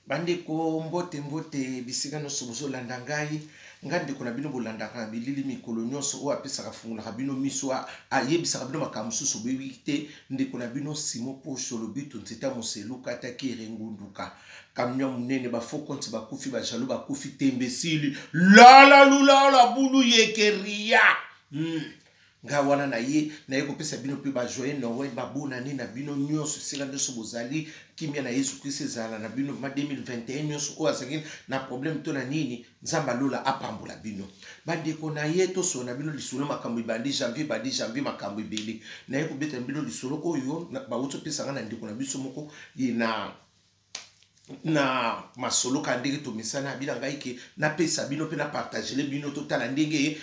Bandeko, mbote mbote bisika nyonso bozolanda ngai. Ngai ndeko na bino bolandaka na bilili mikolo nyonso, oyo apesaka fungolaka bino miso, ayebisaka bino makambo mosusu boyebi te. Ndeko na bino Simon Posho Lobito Nzeta Moselu Kata Kere Ngunduka Camion monene, ba faux compte bakufi, ba jaloux bakufi, tembe esili, lala lulala bulu yekeria. Nga wana na ye naye kopesa bino mpe ba joyeux Noël, ba bonne année na bino nyonso esika nyonso bozali. Kimia na Yesu Christ ezala na bino ma 2021. Nyonso oyo azalaki na problème to na nini, Nzambe alola apambola bino. Bandeko, na ye tosolo na bino lisolo. Makambo ebandi janvier, ebandi janvier, makambo ebele. Naye kobeta na bino lisolo oyo bauti opesanga na ndeko na biso moko ye na masolo ka ndenge tomesana. Abila ngai ke napesa bino mpe napartagele bino, totala ndenge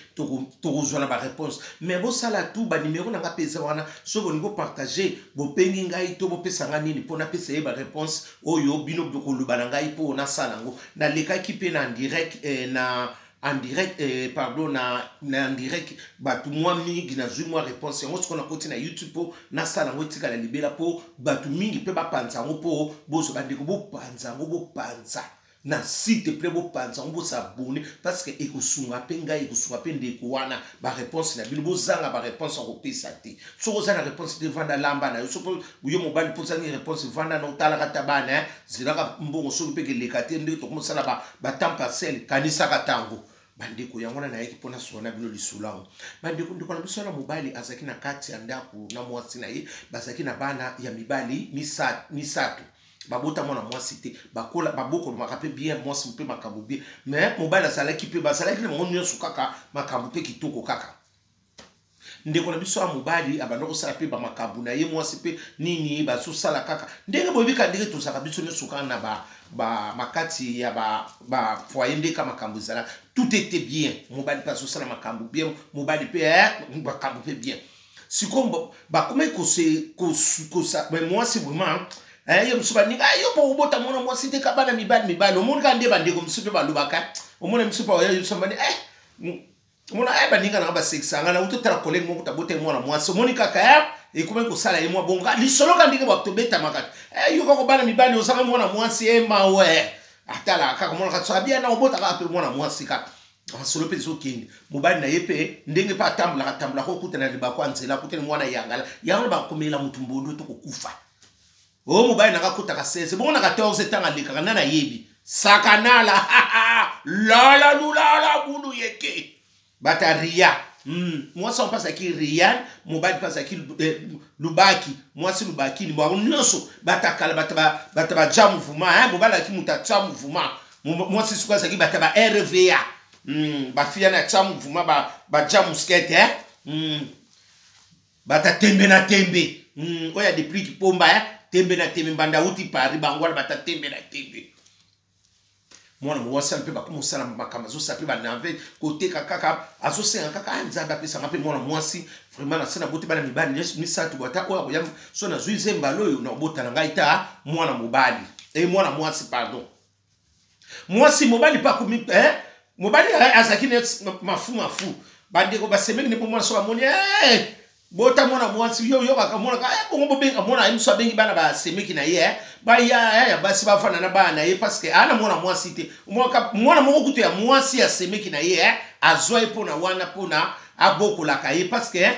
tokozwa na baréponse. Mais bosala tu banimero na nga mpe eza wana. Soki bolingi bopartage, bobengi ngai to bopesa ngai nini mpo napesa ye baréponse oyo bino bokoloba na ngai mpo nasala yango. Nalekaki mpe na direct, na en direct, pardon, na en direct bato mwa mingi, nazwi mwa réponse yango. Sikoyo nakoti na YouTube mpo nasala yango etikala libela, mpo bato mingi mpe bapanza yango, mpo bozwa. Bandeko, bopanza yango, bopanza na s'il te plaît, bopanza yango, bos'abonner, parce que ekosunga mpe ngai, ekosunga mpe ndeko wana. Baréponse na bino, bozanga baréponse ya kopesa te. Soki oza na réponse te, vanda, lamba na yo. Soki yo mobali mpo ozangi réponse, vanda na otalaka ta bana, zelaka mbongo. Soki mpe keleka te, ndenge tokomosala batemps partiel, kanisaka ntango. Bandeko, yango wana nayaki mpona solo na bino lisolo yango. Bandeko, ndeko na biso wana mobali azalaki na kati ya ndako na mwasi na ye. Bazalaki na bana ya mibali misato, babota mwana mwasi te. Bakola, babokolomaka mpe bien, mwasi mpe makambo bien. Mais mobali azalaki mpe, bazalaki na bango nyonso kaka makambo mpe kitoko kaka. Ndeko na biso ya mobali abanda kosala mpe bamakambo na ye, mwasi mpe nini, bazosala kaka ndenge boyebi kaka ndenge tozalaka biso nyonso kaka na makati ya bafoyer, ndeka makambo ezalaka, tout était bien. Mobali mpe azosala makambo bien, mobali mpe makambo mpe bien. Sikoyo bakomaki kosa mwasi vraiment ye mosusu, baninga yo mpo kobota mwana mwasi te, ka bana mibali mibali. Omoni kaka nde bandeko mosusu mpe balobaka, omona mosusu mpe oya biso bani, omona baninga nanga basekisa nga na uti otala collègue moko tabota ye mwana mwasi. Omoni kaka ekomaki kosala ye mwa bongo lisolo kaka ndenge tobetamaka, yo kaka bana mibali, ozaka mwana mwasi, e mawe. Atalaka kaka, omonaka so abia na obotaka mpe mwana mwasi kaka. Masolo mpe ezokende. Mobali na ye mpe ndenge mpe atambolaka tambolaka, okutana libako ya nzela, akutani mwana yangala yango, bakomela motu mbondo to kokufa. O mobali nanga akutaka 16, bongo na 14 ntango alekaka nani ayebi sakanala lala lulala bulu yeke bata ria. Mwasi wango mpe azalaki Rian, mobali mpe azalaki Lubaki, mwasi Lubakini. Bango nyonso bato akala, bato baja mouvement. Mobali azalaki moto atya mouvement, mwasi sikoyo azalaki bato ba RVA. Bafia na atya mouvement, baja muskete, eh? Bata tembe na tembe. Oyo ya Deplick Pomba, eh? Tembe na tembe, mbanda auti Paris, bango wana bata tembe na tembe. Mwana mwasi mpe bakoma kosala makambo, azosala mpe banave, koteka kaka, azosenga kaka Nzambe apesanga mpe mwana mwasi. Vraiment, na se naboti bana mibali misato, ata oyo akoya so nazwi zembala oyo na obota na ngai ta mwana mobali, e mwana mwasi, pardon, mwasi. Mobali mpe akomi, mobali azalaki neti mafu mafu. Bandeko basemeki nde mpo mwana so bamoni, bota mwana mwasi, yo yokaka monaka, bongo bobenga mwana ye mosu, abengi bana basemeki na ye, baya ya basi, bafanda na bana na ye, parce que ana mwana mwasi te. Mwana moko kutu ya mwasi ya semeki na ye, azwa ye mpona wana, mpona abokolaka ye, parce que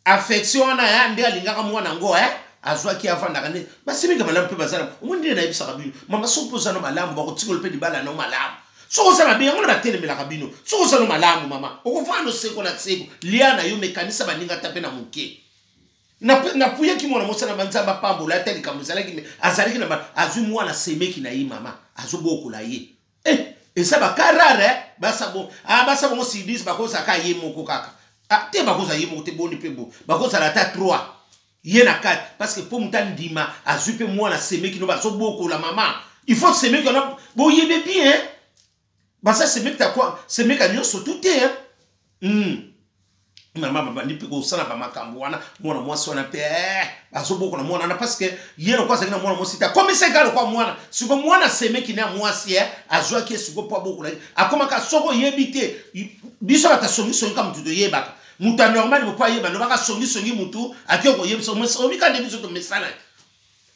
affection wana nde alingaka mwana yango, azwaki, avandaka nde basemeki malamu mpe bazala. Omoni ndenge nayebisaka bino, mama, soki mpo oza no malamu, bakotikolo mpe libala no malamu. Soki oza mabe, yango na batelemelaka bino. Soki oza no malamu, mama, okovanda no seko na seko, lia na yo, mekanisa baninga ata mpe na moke. Napuyaki mwana mwasi na banzambe apambola ata likambo ezalaki me azalaki na azwi mwana semeki na ye, mama azobokola ye. Eza baka rare, basa bon, basa bongo sidis bakozalaka ye moko kaka, te, bakozala ye moko te. Boni mpe bo bakozala ata 3 ye na kati, parce que mpo moto andima azwi mpe mwana semeki no bazobokola, mama, il faut semeki wana boyebe bien, baza semeki takwa semeka nyonso tu te. Mama babandi mpe kosala bamakambo wana. Mwana mwasi wana mpe azobokola mwana wana, parce que ye lokwa azalaki na mwana mwasi te, akomisaka lokwa mwana. Siko mwana semeki na ya mwasi, azwaki ye siko mpo abokola ye. Akomaka soki oyebi te, biso bato asongisongi ka motu toyebaka moto anormal mpo ayeba, lobaka songisongi, motu ake koyebisa. Obika nde biso tomesana.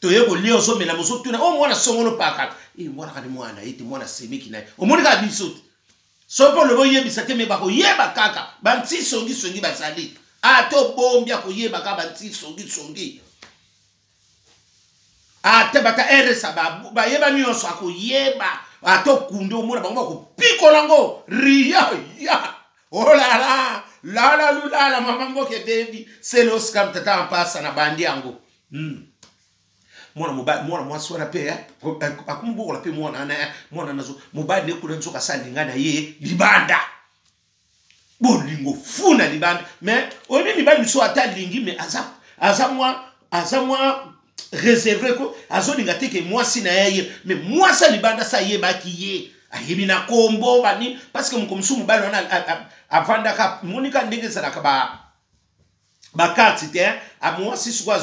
Toye kolia, ozomela, mozotuna o mwana songolo pakala e mwana kani mwana ye te, mwana semeki na ye. Omoni kaka biso te, so mpo olobi oyebisa te, me bakoyeba kaka. Banti songisongi bazali, ata obombi akoyeba kaka. Banti songisongi, ata bata rsa bayeba nyonso, akoyeba. Ata okunde, omona bango bakopikola ngo ria ya olala lala lulala. Mama mboka ebebi seloskam tata mpasa na bandi yango. Mwana mobali, mwana mwasi wana mpe akomobokola mpe mwana wana. Mwana nazo mobali nde kuna nzoka asalinga na ye libanda, bolingo fu na libanda. Mais oyebi, mibali misusu ata alingi, mais aza mwa réservé ko, azolinga te ke mwasi na ye ye. Mais mwasi ya libanda sa ayebaki ye, ayebi na kombo bani, parce que moko mosusu mobali wana avandaka monika ndenge ezalaka bakarte te. Mwasi sikoyo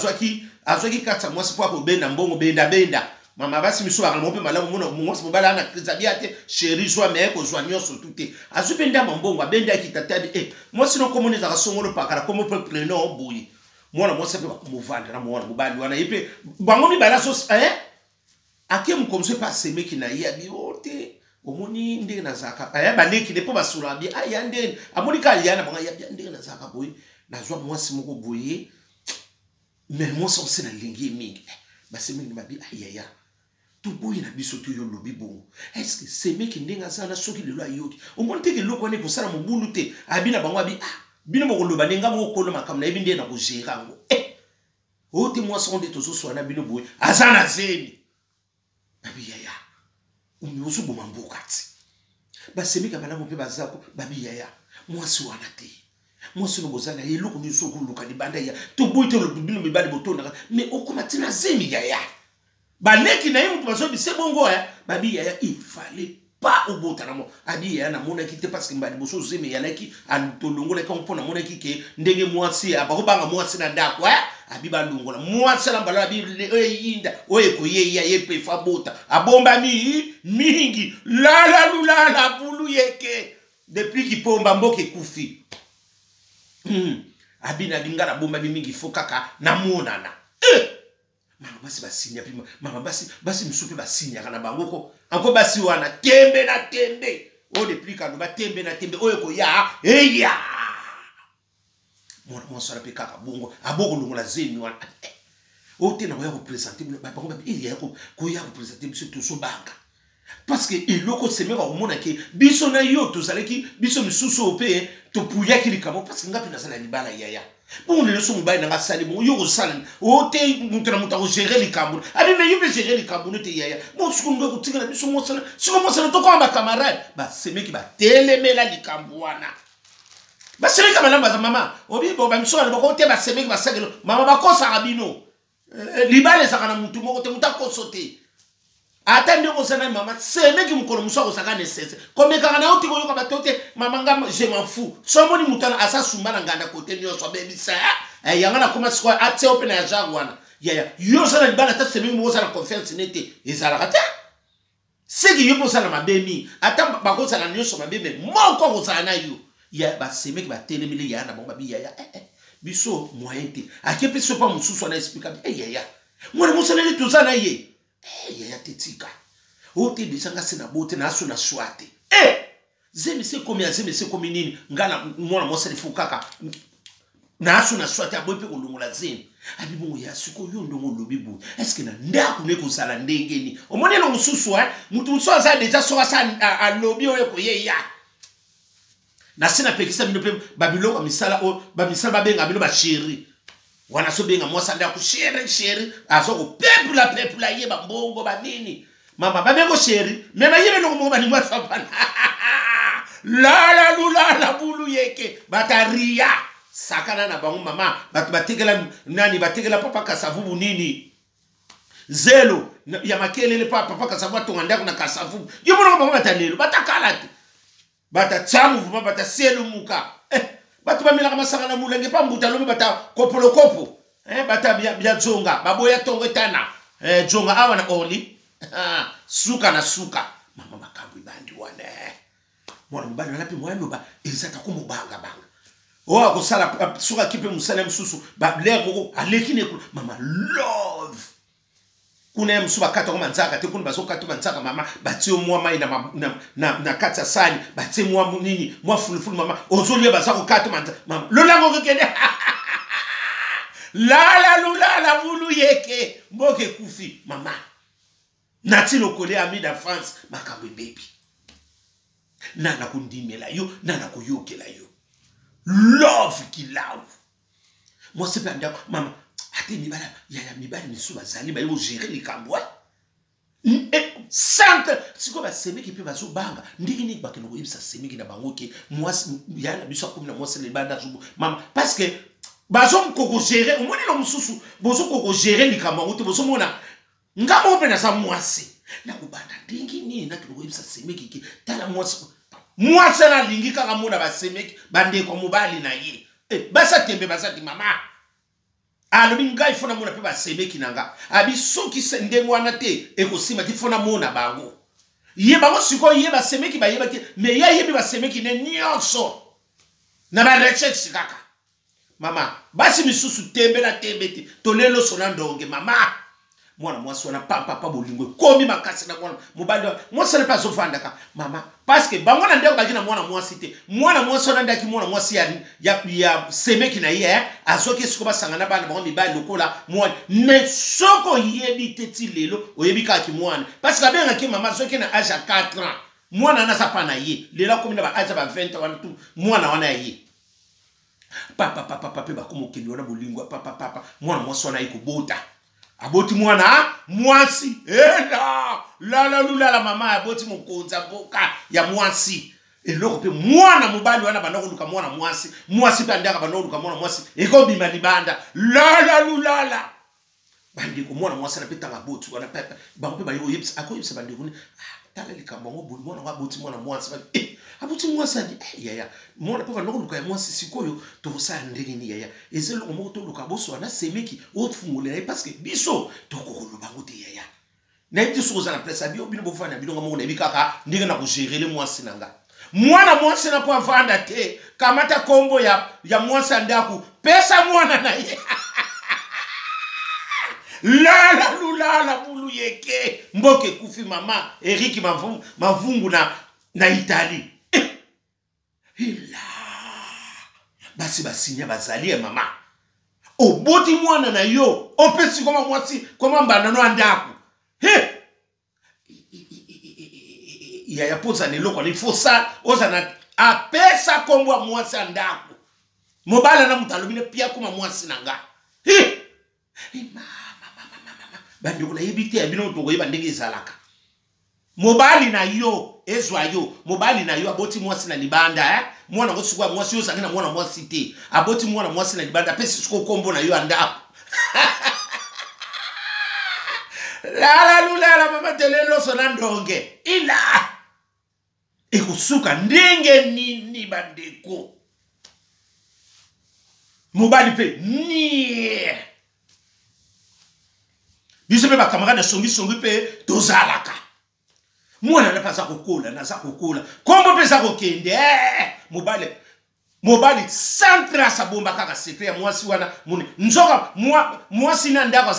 azwaki carte ya mwasi mpo akobenda mbongo, bendabenda. Mama, basi misusu bakala moko mpe malamu. Mona mwasi, mobali ana zabia te, chéri zwa, me kozwa nyonso tu te. Azwi mpe ndambo mbongo, abendaki tata bi e mwasi no komona ezalaka songolo pakala, kombo mpe prénom boye. Mwana mwasi mpe bakomovanda na mwana mobali wana, ye mpe bango mibale azo ake mokomso mpe asemeki na ye. Abi o te, omoni ndenge nazalaka aya baleki ne mpo basolaka bi aya ndenge amoni kaka ya na bango aya bia ndenge nazalaka boye, nazwa mwasi moko boye, mais mwasi ose nalingi ye mingi. Basemeki babi ayaya, toboyi na biso to yo olobi bongo, est-ce semeki ndenge aza na soki lelo ayoki, omoni teke eloko wana ekosala mobulu te. Abi na bango, abi ah, bino bokoloba ndenge moko kolo makambo nayebi nde na kogérer yango. Oyo te, mwasi ngo nde tozoswana na bino boye, aza na zemi. Babi yaya, ozoboma mboka ti. Basemeki ya malamu mpe bazako babi yaya, mwasi wana te, mwasi no boza na ye, eloko nyonso okoluka libanda ya toboyi te. Bino mibali botondaka, mais okoma ntina zemi yaya. Baleki na ye moto bazobise bongo babi yaya, il fallait pas obotana mo. Abi yaya, namonaki te, parce que mbala liboso zemi eyalaki, tolongolaki yango mpo namonaki ke ndenge mwasi bakobanga mwasi na ndako. Abi balongola mwasi ala mbala. Abi oyo eyinda, oyo ekoyeya ye mpe fa bota, abombami mingi lala lulala bulu yeke depuis kipomba mboka ekufi. Abi na binga nabombami mingi, fo kaka namonana. Mama, basi basinya mpe mama, basi mosusu mpe basinyaka na bango ko anko. Basi wana tembe na tembe, oyo depuis kaloba tembe na tembe, oyo ekoya eya. Mwana mwasi wana mpe kaka bongo abokolongola zemi wana. Oyo te, na koya koprésenter bino bango babi eya koya koprésenter biso, tozobanga parce que eloko semeka komona ke biso na yo tozalaki, biso misusu oyo mpe topuyaki likambo, parce que nga mpe naza na libala yaya. Bongo lelo so mobali nanga asali bongo, yo kosala o te, moto na moto akogérer likambo. Abi me yo mpe gérer likambo no te yaya. Bon, siko ngo kotikala biso mosala, siko mosala tokoma bacamarade. Basemeki batelemela likambo wana. Basemeki malamu baza mama obi bo bamiso balobaka te, basemeki basakelo mama bakosaka bino. Libala ezalaka na mutu moko te, moto akoso te. Ata ndenge oza na mama semeki, mokolo mosu akozalaka nesese komekaka na yo te, koyoka bato te. Mama, nga je m'en fous. So omoni moto wana aza sumba na nganda kote nyonso abebisa yanga, nakoma sikoyo atia yo mpe na ya genre wana. Yaya, yo oza na libala, ata semeki moko oza na confiance ne te, ezalaka te. Seki yo mpe osala mabe mingi, ata bakozala nyonso mabe, me moko akozala na yo. Ya basemeki batelemeli yaya na bango, babi yaya, biso moyen te. Ake mpe so mpa mosusu wana explika yaya, mwana mosaleli toza na ye. Yaya te, tika oyo te, deja nga se na bo te, naso na shwa te. Zemi se ekomi ya zemi se ekomi nini, nga na mwana mwasi alifo kaka naso na shwa te, aboyi mpe kolongola zemi. Abi bongo ya sikoyo, yo ndongo olobi boye, est-ce na ndako ne kozala ndenge nini? Omoni elo mosusu, motu mosusu aza deja soki asa alobi oyo ekoyeya na se. Napekisa bino mpe babiloko ya misala oyo, bamisala babenga bino bachéri wana, azobenga mwasi andako chéri, chéri, aza kopepula pepula ye bambongo banini. Mama, babengo chéri, me bayebi eloko moko balingi basapana lala lulala bulu yeke bataria sakana na bango. Mama, bato batekela nani, batekela papa Kasavubu nini, zelo ya makelele, pa papa Kasavubu atonga ndako na Kasavubu. Yo monoko bango batalelo batakala te, batatia mouvement, bataselumuka bato bamelaka masanga na molenge mpa mbuta lobi, bata kopolokopo bata bia zonga baboya ntongo etana jonga awa na Orly, suka na suka. Mama, makambo ebandi wana. Mwana mobali wana mpe moya loba eza tako mobangabanga oyo akosala soki aki mpe mosala mosusu balere moko aleki na ekolo. Mama, love. Kuna ya mosusu bakatako manzaka te, kuna bazokata manzaka mama, batie yo mwa mai na, na, na, na kati ya sani, batie mwa nini, mwa fulufulu mama, ozolia baza kokata manzaka mama, lolango kokende lala lulala bulu yeke mboka ekufi mama. Nati lokole amida France makambo ebebi. Na nakondimela yo, na nakoyokela yo. Love kilau. Mwasi mpe andako mama ate mibala yaya mibali misusu bazali baye kogere likambo e sante sikoyo basemeki mpe bazobanga ndenge nini bakende koyebisa semeki na bango ke mwasi yaya na biso akomi na mwasi na libanda azobo mama parce que bazokokogere omoni na mosusu bozokokogere likambo yango te bozomona nga moko mpe naza mwasi nakobanda ndenge nini nakende koyebisa semeki ke tala mwasi mwasi wana alingi kaka mona basemeki bandeko mobali na ye eh, basa tembe baza ti mama alobi ngai fo namona mpe basemeki na nga abi soki ndenge wana te ekosimba ti fo namona bango ye bango sikoyo ye basemeki bayebaki me ye ayebi basemeki ne nyonso na barecherche kaka mama basi misusu tembe na tembe te toleloso na ndonge mama mwana mwasi wana pampapa bolingo ekomi makasi na mwana mobali wana mwasi wana mpe azofandaka mama parceke bango na ndeko baki na mwana mwasi te mwana mwasi wana ndaki mwana mwasi ya, ya, ya semeki na ye eh, azwaki esiko basanga na bana bango mibali lokola mwana me soki oyebi te ti lelo oyebi kaka kimwana parceke abengaki mama azwaki na age ya 4 ans mwana wana aza pa na ye lelo akomi na ba age ya ba 20 wana tu mwana wana ya ye papa papa papa mpe bakoma okende wana bolingo ya papa papa mwana mwasi wana aye kobota aboti mwana mwasi ela lala lulala mama aboti mokonzi ya mboka ya mwasi eloko mpe mwana mobali wana banda koluka mwana mwasi mwasi mpe andaka banda koluka mwana mwasi ekobima libanda lala lulala bandeko mwana mwasi na mpe ntango aboti wana pepe bango mpe baye koyebisa akoyebisa bandeko ni ah, tala likambo yango boye mwana yango aboti mwana mwasi eh, aboti mwasi ani eh, yaya mwana mpo banda koluka ya mwasi sikoyo tokosala ndenge nini yaya eza eloko moko toluka boswa na semeki ofungolela ye parce que biso tokokoloba yango te yaya nayebi te soki oza na place ya bio bino bofanda bino nga moko nayebi kaka ndenge na kogerele mwasi na nga mwana mwasi na mpo avanda te kamata kombo ya, ya mwasi ya ndako pesa mwana na ye lala lulala bulu yeke mboka ekufi mama eriki mavungu, mavungu na, na italie eh! ela basi basinya bazali ya mama oboti mwana na yo opesi koma mwasi koma mbanda no ya ndako he yaya mpo ozala na eloko wana ifo sala ozala na apesa nkombo ya mwasi ya ndako mobala na moto alobi ne pia koma mwasi na nga bandeko nayebi te ya bino tokoyeba ndenge ezalaka mobali na yo ezwa yo mobali na yo aboti mwasi na libanda eh? mwana yango sikoyo mwasi yo ozangi na mwana mwasi te aboti mwana mwasi na libanda apesi sikoyo nkombo na yo ya ndako lala lulala mama tele loso na ndonge ila ekosuka ndenge nini bandeko mobali mpe nie biso mpe bakamarade ya songisongi mpe tozalaka mwana na mpe aza kokola naza kokola nkombo mpe eza kokende eh, mobali mobali sans trace abomba kaka secret ya mwasi wana mone nzoka mwasi na ndako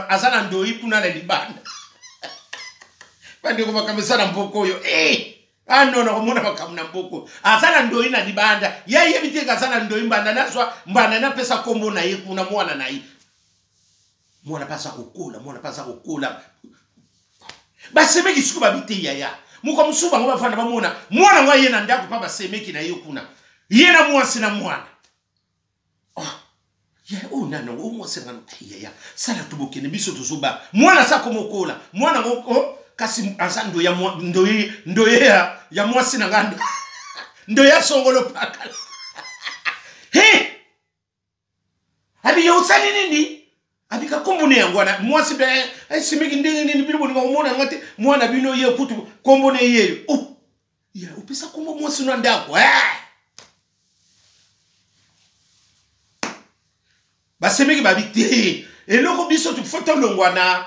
aza na ndoi kuna na libanda bandeko makambo eza na mboka oyo eh! ano ah, nakomona makambo na mboko aza na ndoi na libanda ye ayebi te aza na ndoi mbanda nazwa mbanda napesa nkombo na ye kuna mwana na ye mwana mpe aza kokola mwana mpe aza kokola basemeki siko babi te yaya moko mosusu bango bafanda bamona mwana yango aye na ndako mpa basemeki na ye kuna ye na mwasi na mwana oh, ya oyo oh, nani yango oyo oh, mwasi ngano yaya sala to bokende biso tozoba mwana aza komokola mwana yango oh, kasi aza ndoye ndoye ya, ya mwasi na nga ndoye ya songolo pakala he abi yo osali nini abika kombo ne yango wana mwasi mpe esimiki eh, ndenge nini bino bolinga komona yanga te mwana bino ye kutu kombo ne yeyo oh, ya opesa kombo mwasi na ndako eh! basemeki babi te eloko biso fo tolongwa na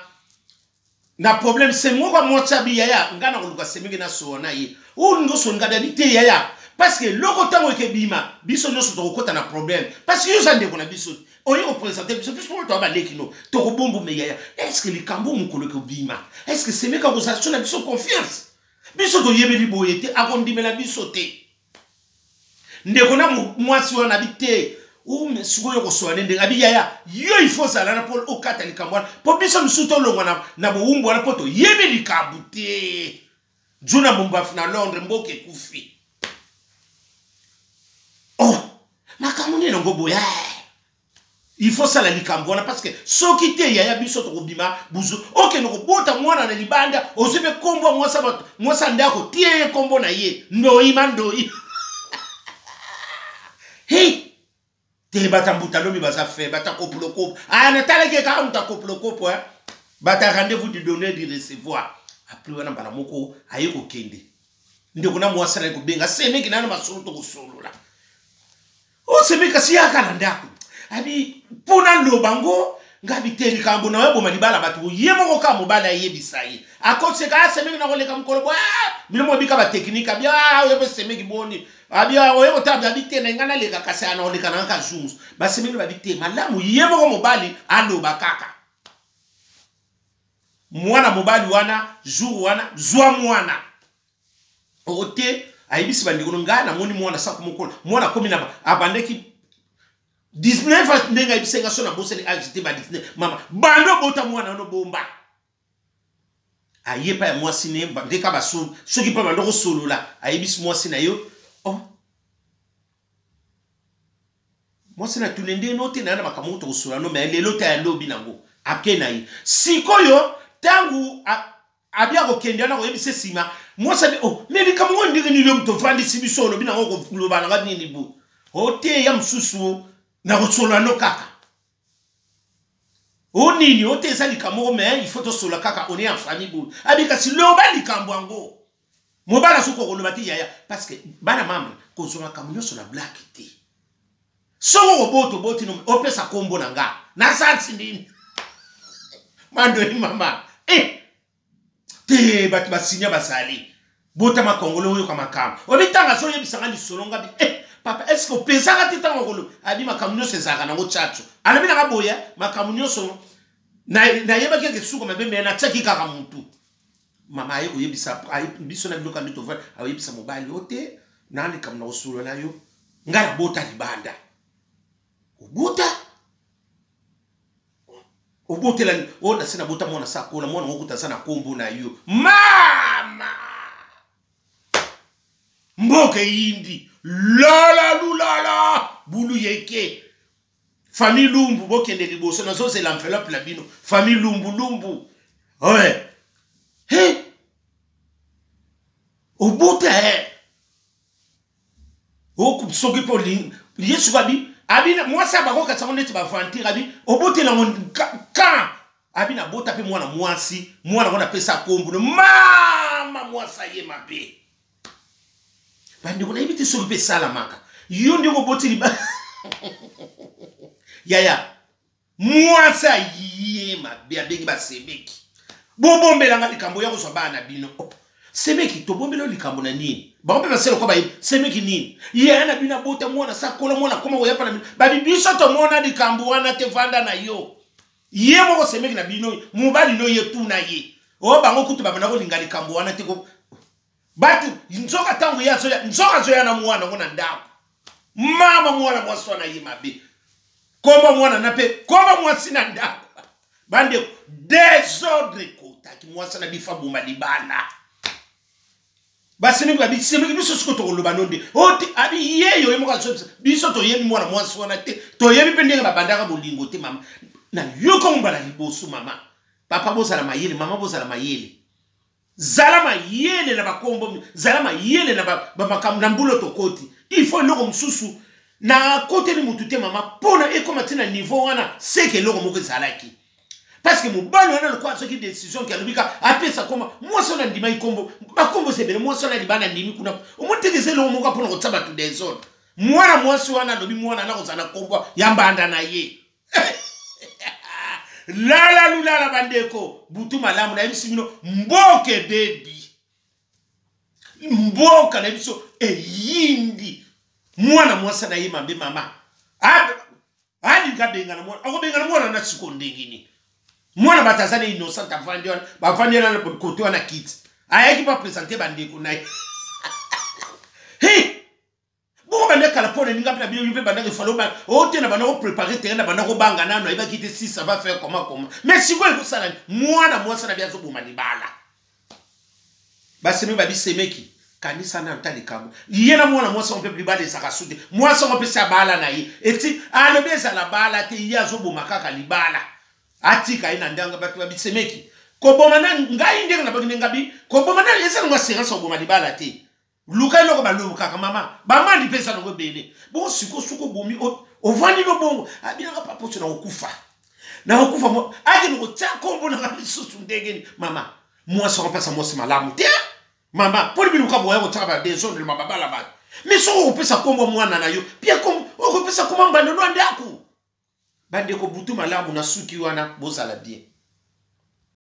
na problème se moko mwasi abi yaya nga na koluka semeki na sowa na ye oyo nyonso nga abi te yaya parce que eloko ntango ekebima biso nyonso tokokɔta na problème parce que yo oza ndeko na biso. Oye kopresente biso, biso mpo toya baleki no, tokobombo. Me yaya, est-ce likambo mokolo ekobima, est-ce semeka kozala so na biso confiance? Biso toyebeli boye te, akondimela biso te. Ndeko na mwasi wana abi te, sikoyo kosola nde ndenge abi: yaya, yo il faut ozala na mpo okata likambo wana, mpo biso misusu tolongwa na bowumbu wana, mpo toyebi likambo te. Juna Mumbafu na Londres, mboka ekufi. Oh, makambo nini yango boye? Il faut sala likambo wana, parce que soki te, yaya, biso tokobima buzu. Okende kobota mwana na libanda, ozwi mpe nkombo ya mwasi ndako, tie ye nkombo na ye, ndoi ma ndoi. Hey, te, bata mbuta lobi baza fe bata kopulokopo. Aya, natalaki kaka moto akopulokopo, bata rendez-vous du donner, du recevoir. Après wana, mbala moko aye kokende, ndeko na mwasi naye kobenga semeki nano, masolo tokosolola. Osemeki, kasi yaka na ndako. Abi mpona loba ngo ngabi te, likambo na yo boma libala. Bato ye moko kaka mobali ayebisa ye, akoseka: asemeki na koleka mokolo bo bino mobika batechnique. Abi oyo mpe semeki boni, abi oye kotala, abi te, na ngai naleka, kasi ana oleka na kaka jour basemeki babi te, malamu ye moko mobali aloba kaka. Mwana mobali wana, jour wana, zwa mwana o te, ayebisi bandeko no: ngai namoni mwana sako mokolo, mwana akomi na abandaki 19, ndenge ayebisi nga so nabosani age te, ba 19. Mama, bando obota mwana wana, bomba. Aye pa ya mwasi ne, ndeka baso soki mpe bando kosolola, ayebisi mwasi na yo: oh, mwasi na tune nde no te, na ya na makambo moko tokosolola no, me lelo te, ya lobi nango. Ake na ye. Sikoyo ntango abi akokende wana, koyebisa nsima mwasi abi: oh, me likambo ngo ndenge nini yo moto ovandisi biso, olobi nango koloba nanga nini bo o te, ya mosusu nakosolola no kaka o nini o te, eza likambo moko, mais il faut tosolola kaka, on est en famille boye. Abi kasi loba likambo yango. Mobali azoki koloba te, yaya, parce que bana membre kozwa makambo nyonso na blague te. Soki okobota, oboti no, opesa nkombo na nga na sansi nini, mandoi mama eh. Te, bato basinya bazali botama kongolo, oyoka makambo obi. Ntango azoyebisanga lisolo, nga bi: eh, papa, est ce que opesaka te? Ntango okolo abi makambo nyonso ezalaka nango tchatcho, alobi nanga boye: makambo nyonso nayebaki eke suka mabe, me natiaki kaka mutu. Mama aye koyebisa biso na biloko nde tovanda, ayebisa mobali o te, na likambo na kosolola na yo, ngai nabota libanda. Obota, obotela oyo nasi nabota mwana sakola, mwana ngo kuta aza na nkombo na yo. Mama, mboka eyindi, lala lulala bulu yeke. Famille Lumbu, bokende liboso, nazozela enveloppe na bino. Famille Lumbu Lumbu oye, he, obota e soki mpo ye soki abi abi mwasi abakokatisa ngo neti baventure. Abi obotelango kan, abi nabota mpe mwana mwasi, mwana ngo napesa kombo. Mama, mwasi aye mabe. Bandeko, nayebi te soki mpe esalamaka. Yo ndenge oboti liba, yaya, mwasi aye mabe, abengi basemeki: bobombelanga likambo ya kozwa bana na bino. Oh, semeki, tobombela likambo na nini? Bango mpe basala kwa bayebi semeki nini. Yaya na bino abota mwana sakola, mwana akoma koyapa na bino. Babi biso tomona likambo wana te, vanda na yo. Ye moko semeki na bino, mobali no ye, tuna ye. Oyo bango kutu babanda kolinga likambo wana te. Bato nzoka ntango ye azoya, nzoka azoya na mwana ngo na ndako. Mama, mwana mwasi wana ye mabe, komba mwana na mpe komba mwasi na ndako. Bandeko, désordre ekotaki. Mwasi na bifa boma libala. Basemeki babi: semeki, biso siko tokoloba no nde o te. Abi yeyo ye moko azobisa: biso toyebi mwana mwasi wana te, toyebi mpe ndenge babandaka bolingo te. Mama, nayoka mbala liboso. Mama, papa, bozala mayele. Mama, bozala mayele. Zala mayele na bakombo, zala mayele na bamakambo na mbula tokoti. Il faut eloko mosusu nakoteli mutu te, mama, mpona ekóma ntina niveau wana, seke eloko moko ezalaki, parce que mobali wana lokola soki décision ke alobi ka apesa komba mwasi wana, andimaki kombo, bakombo ebele, mwasi wana libana andimi kuna. Omoni teke eza eloko moko mpona kotia bato désordre. Mwana mwasi wana alobi mwana na kozala na kombo ya mbanda na ye. Lala lulala, bandeko, butu malamu. Nayebisi bino, mboka ebebi, mboka na biso eyindi. Mwana mwasi na ye mabe, mama. Alingi abengana mwana, akobengana mwana na siko ndenge nini? Mwana bato aza na innocent, avandi wana, bavandi wana kote wana kiti, ayaki mpo apresente bandeko na ye. Hey! Bongo banda kala mpo na ninga mpe na bino mpe bandaka efalo ote na banda koprépare terrain na banda kobanga nano, ayebaki te si ça va faire comment comment. Mais sikoyo ekosala mwana mwasi na bi azoboma libala. Basemi babisemeki kanisa nano ta likambo ye na mwana mwasi yango mpe libala ezalaka su te. Mwasi yango mpe si abala na ye, eti alobi ezala bala te, ye azoboma kaka libala, atika ye na ndanga. Bato babisemeki koboma na ngai ndenge nabaki ndenge abi koboma na eza nango assurance koboma libala te. Luka eloko balukaka mama, bamandi mpe eza nango ebele. Bongo sikoyo soki obomi, ovandi no bongo, abinaka paposo na kokufa, na kokufa, akende kotia nkombo nanga lisusu ndenge nini? Mama, mwasi yango mpesa mwasi malamu te. Mama, mponi biluka boya kotiaka badesordre ma babala bato? Mais soki okopesa nkombo mwana na yo pia, okopesa nkombo mbandelo ya ndako. Bandeko, butu malamu na suki wana, bozala bien.